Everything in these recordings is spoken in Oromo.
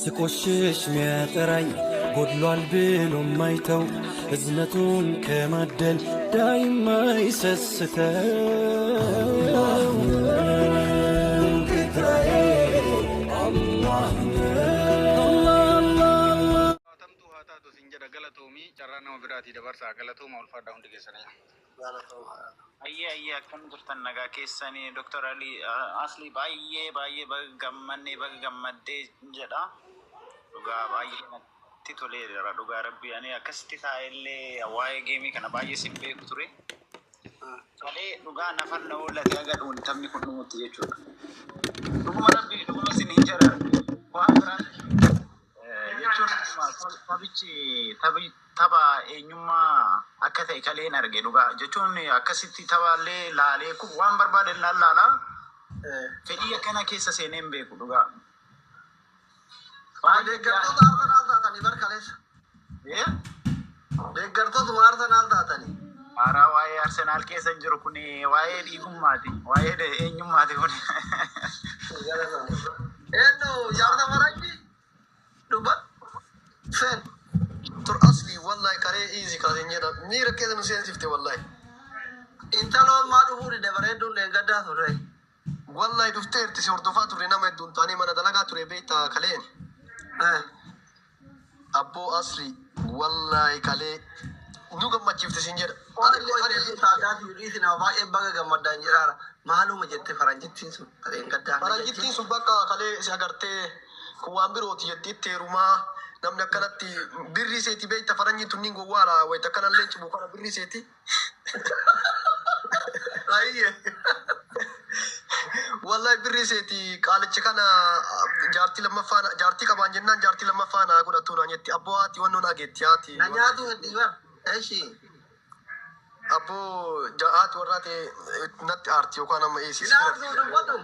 ስቆሽሽ ሚያጠራኝ ጎድሏል ብሎ ማይተው እዝነቱን ከማደል ዳይማ ይሰስተው Tamtuu haa taatu sin jedha galatoomi carraa nama biraatii dabarsaa galatooma ulfaadhaa hundi keessanii. Ayyee ayyee, akkam jirtan? Nagaa keessanii? Dr. Ali Asli, baay'ee baay'ee baga gammannee, baga gammaddee jedha. Dhugaa baay'ee natti toleera, dhugaa rabbii. Ani akkasitti taa'ellee waa'ee game kana baay'ee sin beeku ture. Malee dhugaa nafan na oollate haga dhuun taphni kun dhumutti jechuudha. Dhuguma rabbii, dhuguma sin hin jedha. Waan biraan jechuun taphichi tapha eenyummaa akka ta'e kaleen arge. Dhugaa jechuun akkasitti taphaallee laalee kun waan barbaade laalaa fedhii akkana keessa seenee hin beeku dhugaa. Baay'ee Deeggartoota Arsenaal taatanii bar kaleessa. Eh? Deeggartootuma Arsenaal taatanii. Haaraa waa'ee Arsenaal keessa hin jiru kun, waa'ee dhiigummaati, waa'ee eenyummaati kun. Eenyu jaarsa faranjii? Dubbat. Seen. Tur asli, wallahi karee easy kaasin jedha, miira keessa nu seensifte wallahi. Intaloon maa dhufuu dide bareedduun deeggaddaa turre? Wallahi dhufteerti, si hordofaa turre, nama hedduun taanee mana dalagaa ture beektaa kaleen. Abboo asli, wallahi kalee nu gammachiifte sin jedha. Ani ani saadaati dhiisi, nama baay'ee baga gammaddaan jedhaara. Maaluma jette faranjittiin sun deeggaddaa? Faranjittiin sun bakka kalee si agartee kun waan birooti jetti, itti heerumaa namni akkanatti birrii seeti beekta, faranjiin tunniin gowwaadha, wayita akkanallee cimu kana birrii seeti. Ayyee. Wallahi birrii seeti, qaalichi kana jaartii lammaffaa jaartii qabaan jennaan jaartii lammaffaa naa godhatu naan jetti. Abboo haati wannoon hageetti haati. Na nyaatu heddii bar. Eshi. Abboo haati warraa ta'e natti aarti yookaan amma eessi. Inaartuu dubbadhu.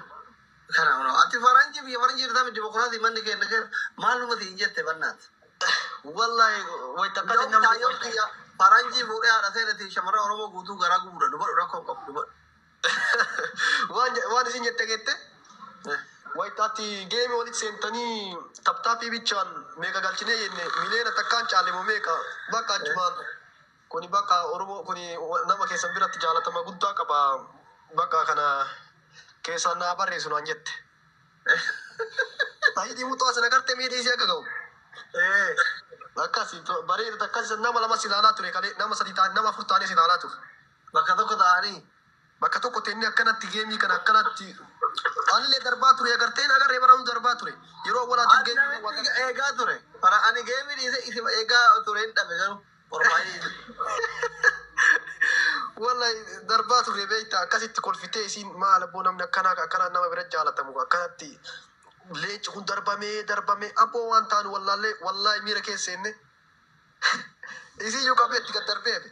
Kana ono ati faranji biyya faranjii irraa dimokiraasii manni kenna kenna maaluma siin jette bannaati. Wallahi wayita akkasi Yoom namni kaayyoon kiyya faranjii fuudhee haadha seenatiin shamarran Oromoo guutuu garaa gubuudha, dubbadhu, rakkoo hin qabu, dubbadhu. Waan isin jette geette wayita ati game walitti seentanii tap tapii bichaan meeqa galchinee jenne, 1 million caale moo meeqa, bakka achumaan kuni bakka Oromoo kuni nama keessan biratti jaalatama guddaa qaba, bakka kana keessaan naa barreessu naan jette. Tahidii muxoo asin agartee miidhii isii akka ga'u. Akkasi bareeda, akkasi nama lama si ilaalaa ture kalee, nama sadi ta'an, nama afur ta'anii si ilaalaa ture. Bakka tokko ta'anii. Bakka tokko tennee akkanatti game kana akkanatti anillee darbaa ture, agarteen agarree bara darbaa ture yeroo awwalaatiin Ani game. namitti eegaa ture. Bara ani game dhiise isin eegaa ture hin dhabe garuu. Profile. Wallahi darbaa ture beektaa, akkasitti kolfitee isiin maal abboo namni akkanaa akkanaa nama bira jaalatamu akkanatti leenci kun darbamee darbamee abboo waan taanu wallaallee, wallahi miira keessa seenne, isii iyyuu qabee itti gad darbee hafe.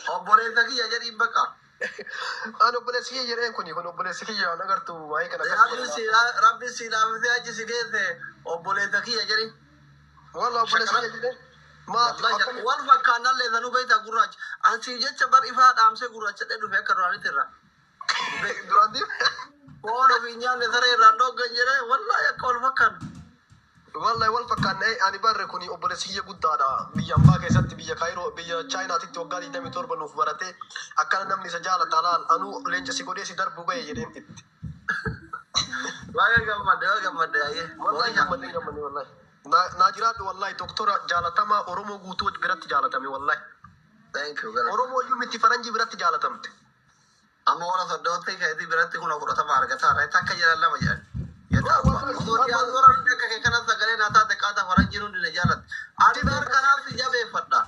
Obboleessa kiyya jedhiin bakka. Ani obboleessi kiyya jedheen, kuni kun obboleessi kiyya waan agartu waa'ee kana Rabbi akkasuma. si rabbi si laafisee achi si geesse, obboleessa kiyya jedhi. Wallahi obboleessi kiyya jedheen maati akkami. Wal fakkaannallee sanuu beektaa gurraacha. Ansi jecha bar ifaa dhaamsee gurraacha dhufe akka duraanitti irra. Duraan diim. Foon ofii nyaanne saree irraan dhooggan jedhee, wallahi akka wal fakkaannu. Wallahi wal fakkaanne, ani barre kuni obboleessi kiyya guddaadha. Biyya ambaa keessatti, biyya Kaayiroo, biyya Chaayinaatitti waggaa 27 nuuf barate, akkana namni isa jaalata laal, anuu leenca si godhee si darbu gahe jedheen itti. Baay'ee gammadde, baay'ee gammadde ayyee. Wallahi gammadee gammadee wallahi. Naa jiraadhu, wallahi doktora jaalatamaa Oromoo guutuu biratti jaalatame wallahi. Thank you. Galata. Oromoo iyyuu miti, faranjii biratti jaalatamte. Amma warra soddootti keetii biratti kun fudhatama argataa irra takka jedhan, lama jedhan. Osoo diyaasooraa hundi akka kee kanas sagalee naa taate qaata faranjiin hundi na jaalatti. Ani bar kanaaf si jabeeffadha.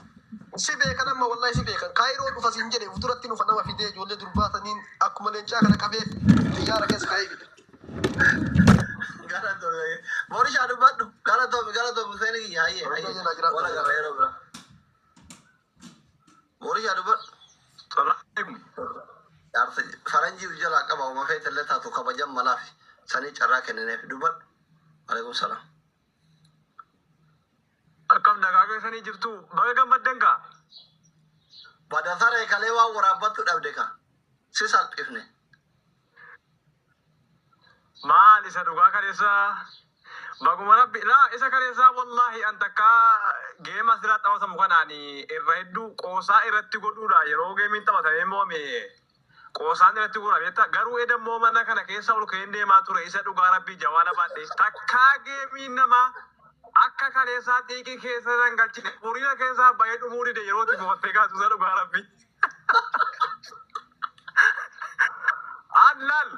Si beekan amma, wallahi si beekan. Kaayiroo dhufa siin jedhe, fuulduratti nufa nama fidee ijoollee durbaa saniin akkuma leencaa kana qabee xiyyaara keessa kaa'ee fide. Galatoomi. Moorishaa dubbadhu. Galatoomi, galatoomi seeni kiyya hayyee hayyee. Wala gara yeroo bira. Moorishaa dubbadhu. Jaarsa faranjii jalaa qaba, uma feete illee taatu kabajan malaaf sanii carraa kennineef, dubbadhu. Alaikum salaam. Akkam nagaa keessanii jirtu? Baga gammaddan kaa. Badasaree kalee waan waraabbattu dhabde ka. Si salphifne. Maal isa dhugaa kaleessa baguma Rabbi laa isa kaleessaa, wallaahi an takkaa geema asirraa taphatamu kanaan irra hedduu qoosaa irratti godhuudha. Yeroo geemiin taphatamee mo'ame qoosaan irratti godha beektaa. Garuu edammoo mana kana keessa ol ka'een deemaa ture, isa dhugaa Rabbii jawaana baadhe takkaa geemiin namaa akka kaleessaa xiiqii keessa nan galchine, horiira keessaa bahee dhumuu dide yeroo itti mo'attee kaasu, isa dhugaa Rabbii. Allaal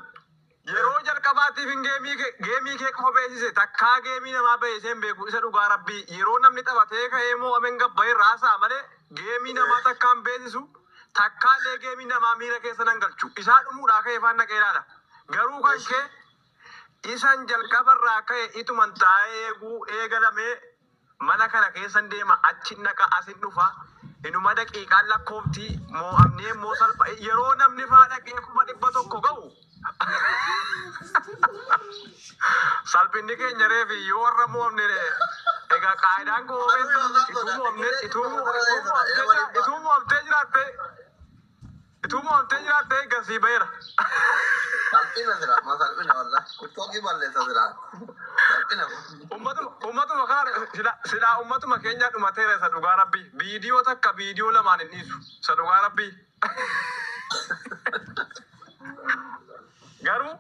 yeroo jalqabaatiif hin geemii kee qofa beeksise, takkaa geemii namaa beeksisee hin beeku. Isa dhugaa Rabbii yeroo namni taphatee ka'ee mo'ameen gabbayee raasaa malee geemii namaa takkaan beeksisu, takkaallee geemii namaa miira keessa nan galchu. Isaa dhumuudhaa ka'ee faan naqee ilaala. Garuu kan kee isan jalqabarraa ka'e ituman taa'ee eeguu eegalamee mana kana keessan deema, achi naqa, asin dhufa, inuma daqiiqaan lakkoofti moo'amnee immoo salpha yeroo namni faa dhaqee 100,000 ga'u salphinni keenya reefi yoo warra mo'amne. Egaa qaayidaan koo beektu, ituu mo'amne ituu mo'amtee jiraatte gasii ba'eera. Salphina sira, ma salphina wallah. Tiktookii balleessa sira. Salphina. Ummatuma kana silaa ummatuma keenya dhumateera. Isa dhugaa Rabbi viidiyoo takka viidiyoo lamaan hin dhiisu, isa dhugaa Rabbi. Garuu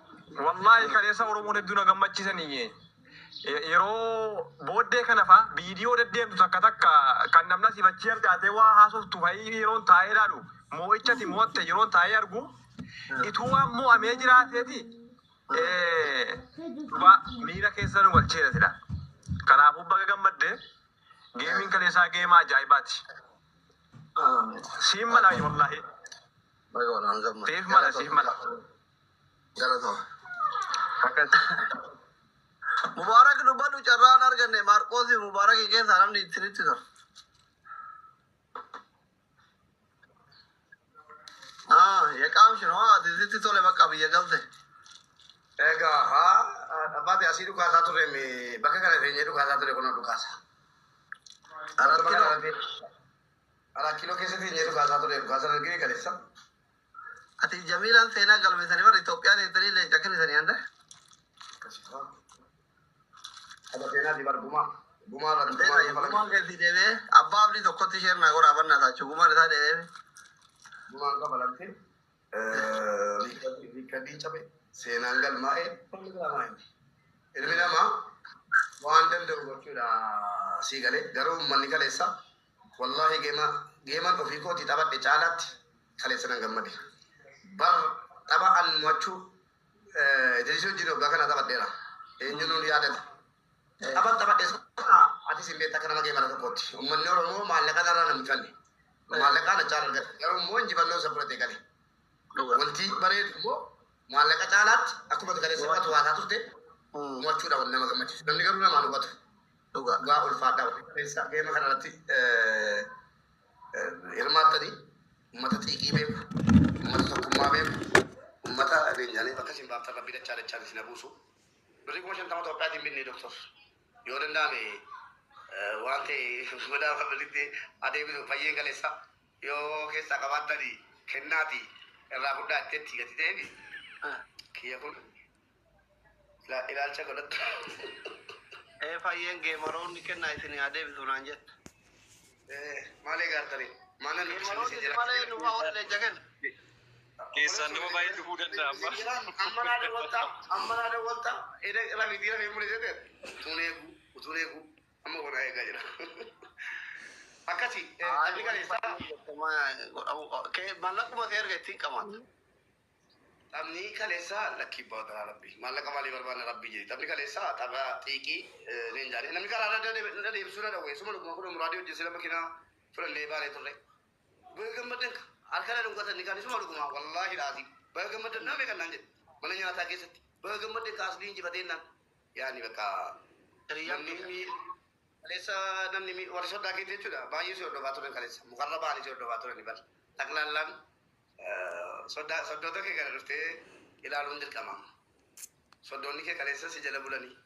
wallaahi kaleessa Oromoon hedduu na gammachiisanii. Yeroo booddee kana faa viidiyoo deddeemtu takka takka kan namni asii achii argaatee waa haasoftu fa'ii yeroon taa'ee ilaalu, moo'ichati mo'atte yeroon taa'ee argu, ituu waan mo'amee jiraateeti dhugaa miira keessa nu galcheera sila. Kanaafuu baga gammadde, geemiin kaleessaa geema ajaa'ibaati. Siin mala wallaahi. Baga walaan gammade. Siif mala, siif mala. Galatoo. Akkas. Mubaarak, dubbadhu. Carraan arganne Maarqoosi Mubaarak keessaa namni isinitti tola. Ah, የቃምሽ ነው ati sitti tole bakka biyya galte. Egaa haa abbaate, asii dhukaasaa turre, bakka kana teenyee dhukaasaa ture, kun dhukaasa. Arat Kilo. Arat Kiiloo keessa teenyee dhukaasaa ture, dhukaasa argee kaleessa. Ati Jamiilaan seenaa galmeessanii bara Itoophiyaa teessanii leenca kennisanii anda. Ada seenaati bar gumaa. Gumaa irratti gumaa Gumaan kafalan. keessi deebi'ee abbaa abdii tokkotti isheen naa godhaa bannaa taachuu gumaan isaa deebi'ee. Gumaan kafalamte. Riikadii cabe, seenaan galmaa'ee, wanni galmaa'e. Ilmi namaa waan danda'u gochuudha sii galee. Garuu uummanni kaleessa wallaahi geema geeman ofii kooti taphadhe caalaatti kaleessa nan gammade. Bar tapha an mo'achuu Idrisii wajjin waggaa kana taphadheera. Eenyu nuun yaadata. Taphan taphadhe sana atis hin beekta akka nama geemara tokkotti. Uummanni Oromoo maallaqa narraa nan bifanne. Maallaqaan achaal argate. Garuu immoo injifannoo isa fudhate gale. Wanti bareedu immoo maallaqa caalaatti akkuma kaleessa hubatu waataa turte mo'achuudha wanti nama gammachiisu. Namni garuu namaan hubatu. Dhugaa ulfaadhaa wanti kaleessa geema kanarratti hirmaattanii uummata xiiqii beeku, uummata tokkummaa beeku, uummata leenjanii bakka isin baaftan Rabbii dachaa dachaan isin habuusu. Birrii 50,000 Itoophiyaatiin binne, doktor. Yoo danda'ame waan ta'e godhaa walitti adeemisu fayyeen kaleessa yoo keessaa qabaattanii kennaati irraa fudhaa itteetti gati ta'eefi kiyya kun ilaalcha godhattu. Ee, fayyeen gameroonni kennaa isin haa deebisu naan jette. Maal eegaartanii? Maal nan Gameroonni si malee nu fa'aa leenca kenna. Keessaan nama baay'ee dhufuu danda'a amma. Amma naa dawwaltaa, amma naa dawwaltaa, eda rafiitii rafee mul'isee ta'e utuun eegu, utuun eegu, amma kun eegaa jira. Akkasi, taphni kaleessaa Mallaquma si erga ittiin qabaata. Taphni kaleessaa lakkii baata Rabbi. Maallaqa maalii barbaanna Rabbi jedhi. Taphni kaleessaa tapha xiiqii leenjaadha. Namni karaa irra deebisuu na dhawwe. Suma dhuguma kun muraadii hojjese makiinaa fudhannee baanee turre. Baga gammaddan harka na dhungatan kan isuma dhuguma wallaahi dhaati. Baga gammaddan nama meeqa naan jedhe. Mana nyaataa keessatti baga gammaddan kaasni injifatee naan. Yaani bakka namni kaleessa namni warri soddaa keetti jechuudha. Baay'ee si hordofaa turan kaleessa. Mukarra ba'anii si hordofaa turan bar. Taqlaallaan soddaa soddoota kee kana dhuftee ilaaluun dirqama. Soddoonni kee kaleessa si jala bulanii.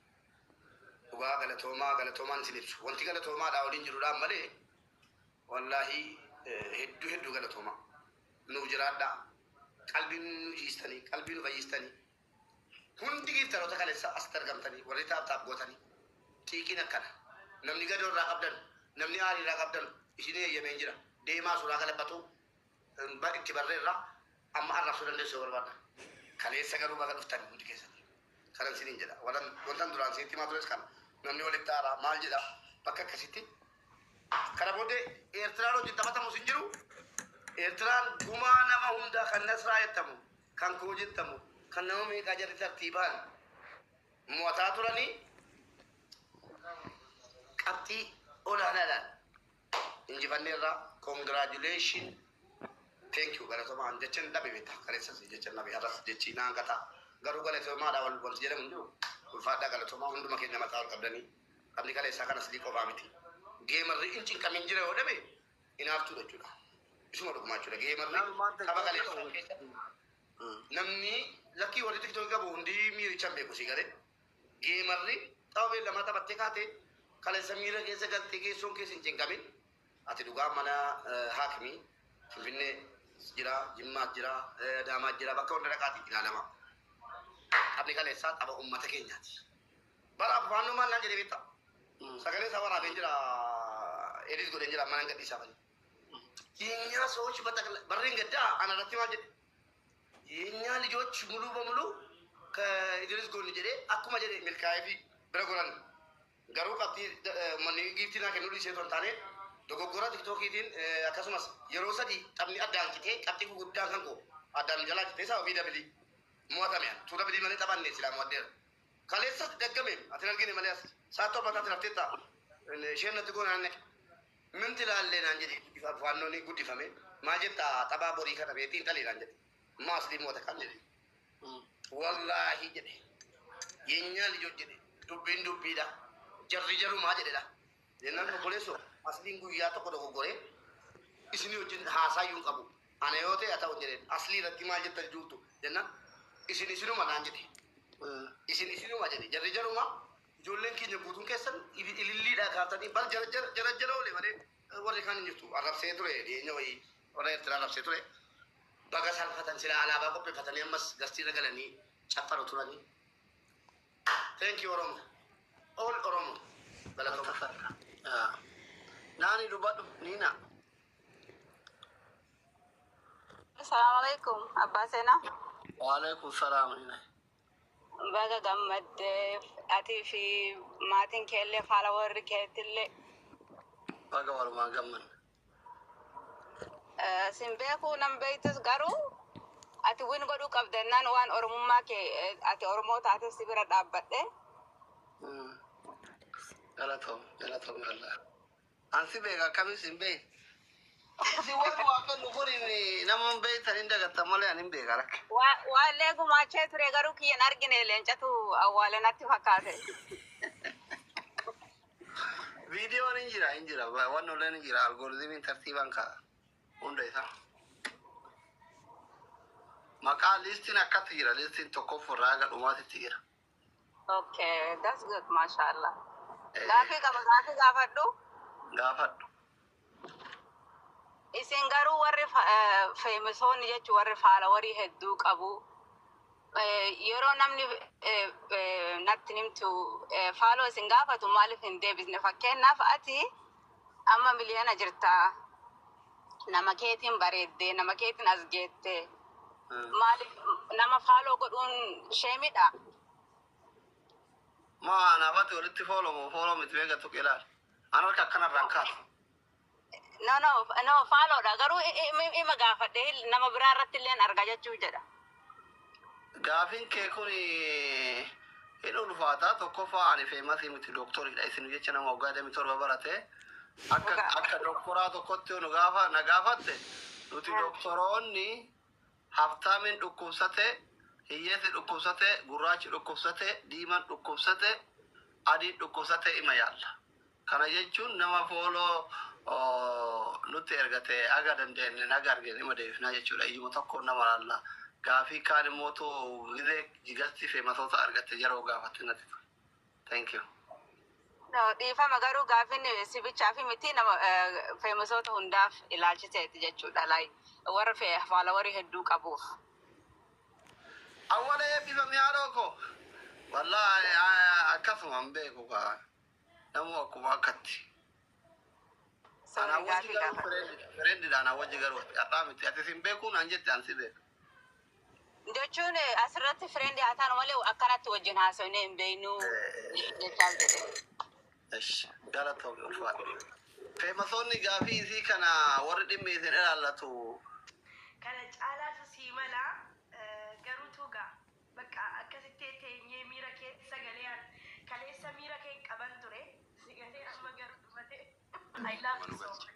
Dhugaa galatoomaa, galatoomaan isin ibsu. Wanti galatoomaadhaa waliin jiruudhaan malee wallaahi hedduu hedduu galatoomaa. Nuuf jiraadhaa. Qalbii nu ciistanii, qalbii nu fayyistanii. Hundi gifteroota kaleessa asitti argamtanii warri tap tap gootanii xiiqiin akkana. Namni gadoo irraa qabdan, namni aarii irraa qabdan isinii eeyyameen jira. Deemaa suuraa galabbatu itti barreerra amma arrabsuu dandeessu yoo barbaadan. Kaleessa garuu baga dhuftanii hundi keessanii. Kanan isiniin jedha. Wantan duraan isinitti himaa tures kana. Namni walitti aaraa maal jedha bakka akkasitti. Kana booddee Eertiraan wajjin taphatamus hin jiru. Eertiraan gumaa nama hundaa kan Nasraa jettamu, kan koo jettamu, kan nama meeqaa jarri tartiibaan mo'ataa turanii qabxii olaanaadhaan injifanneerra. Congratulation, thank you, galatoomaa. Jechan dhabe beektaa, kaleessas jechan dhabe, har'as jechi naan gataa, garuu galatoomaadha wanti jedhamu hin jiru. Ulfaadhaa, galatoomaa hunduma keenya mataa ol qabdanii. Qabni kaleessaa kanas lii qofaa miti, gamerri in cinqamin jira yoo dhabe inaaftuu jechuudha, isuma dhugumaa jechuudha. Gamerri tapha kaleessaa keessatti namni lakkii warri TikTokii qabu hundi miiricha hin beeku si galee. Gamerri tapha beellamaa taphattee kaatee kaleessa miira keessa galtee keessoon keessa hin cinqamin. Ati dhugaa mana haakimii Finfinnee jira, Jimmaa jira, Adaamaa jira, bakka hunda dhaqaatii ilaalama. Taphni kaleessaa tapha uummata keenyaati. Bara afaanuu maal naan jedhee beektaa? Sagalee isaa waraabeen jira, edit godheen jira, mana gadhiisaa malee. የኛ ሰዎች በጠቅላ በሬን ገዳ አናratti maal jedhe? የኛ ልጆች ሙሉ በሙሉ ከኢድሪስ ጎን jedhee akkuma jedhe milkaa'ee fi bira goran. Garuu qabxii uummanni giiftii naa kennuu dhiisee osoo hin taane dogoggora TikTokiitiin, akkasumas yeroo sadi taphni addaan citee qabxii guguddaan kan koo addaan jalaa citee sababii dabilii mo'atame tuu dabilii malee taphanne silaa mo'addeera. Kaleessas daggame, ati hin argine malee as sa'a 7 taate rafteetta isheen natti goonaan naqe. Minti ilaallee naan jedhe, faannoon guddifame maal jetta, taphaa borii kana beetiin xalee naan jedhe, maasli mo'ata kan jedhe, wallaahi jedhe, የኛ ልጆች jedhe, dubbiin dubbiidha, jarri jarumaa jedhedha jennaan, obboleessoo asliin guyyaa tokko dogoggoree isinii wajjin haasaa iyyuu hin qabu ana yoo ta'e haa ta'u jedheen. Aslii irratti maal jettan juultu jennaan, isin isinuma naan jedhe, isin isinuma jedhe, jarri jaruma, ijoolleen keenya guutuun keessan ililliidhaa kaaftanii bar jara jara jara jara oole malee warri kaan hin jirtu. Arrabsee ture dhiyeenya wayii, warra Eertiraa arrabsee ture. Baga salfatan, sila alaabaa qopheeffatanii ammas gastiirra galanii caffaru turanii. Thank you, Oromo, all Oromo, galatoma. Naani dubbadhu Niina. Assalamu alaikum, Abbaa Seenaa. Waalaikum salaam, Niina. Baga gammaddee atii fi maatiin keellee faala warri keetillee. Baga walumaan gammanne. Sin beekuu nan beektus, garuu ati win godhuu qabdannaan waan Oromummaa kee ati Oromoo taate si bira dhaabbadhe. Galatoom, galatoom Allah. Ansi beeka, akkamis hin beek. Si warri waa kennu kun nama hin beektan hin dagattan malee ani hin beeka rakke. Waallee gumaachee ture, garuu kiyyan argine, leencatu awwaale natti fakkaate. Viidiyoon hin jira, hin jira, waan oleen hin jira, algorithmiin tartiibaan kaa'a hunda isaa. Maqaa listiin akkatti jira, listiin tokkoffaa haga dhumaatitti jira. Okay, that's good, mashallah. Gaafii qaba, gaafii gaafadhu. Gaafadhu. Isin garuu warri famousoonni jechuun warri followerii hedduu qabu. Yeroo namni natti nimtu follow isin gaafatu maaliif hin deebisne? Fakkeenyaaf ati amma miliyoona jirtaa. Nama keetiin bareeddee, nama keetiin as geettee. Maaliif nama follow godhuun shamedha? Maa anaafatti walitti follow moo follow miti beeka tuqe ilaali. An harka akkanarraan kaasu. No, no, no, followdha. Garuu ima gaafadhe, nama biraa irratti illee arga jechuu jedha. Gaafiin kee kun hin ulfaata. Tokkoffaa ani famousii miti, dooktoriidha. Isin jecha nama waggaa 27 barate. Akka doktoraa tokkotti nu gaafa na gaafatte, nuti doktoroonni haftaamiin dhukkubsate, hiyyeessi dhukkubsate, gurraachi dhukkubsate, diimaan dhukkubsate, adiin dhukkubsate ima yaalla. Kana jechuun nama follow nutti ergate aga dandeenye naga argine ima deebifnaa jechuudha. Iyyuma tokko nama laalla. Gaafii kaan immoo gizee gasti famousoota argatte yeroo gaafatte natti tola. Thank you. No, dhiifama, garuu gaafiin sibichaa fi miti, nama famousoota hundaaf ilaalchiseeti jechuudha. Like warra followerii hedduu qabuuf. Awwala eebbifame haadhoo koo. Wallaahi akkasuma hin beeku kaa. Namuu akkuma akkatti. Sorry, Anaa wajji gaafii garuu gaafadhe. friendidha anaa wajji garuu har'aa miti. Ati sin beekuu naan jette an si beeka. Jechuun asirratti friend haa taanu malee akkanatti wajjin haasofnee hin beeknu jechaaf jedhe. Ish, galatoomi ulfaadhu. Famousoonni gaafii isii kana warri dhimmi isin ilaallatu. Kana caalaatu sii mala, garuu tugaa bakka akkasitti teenyee miira keessa galee an kaleessa miira kee hin qaban ture si galee amma garuu dhumate. I love you so much.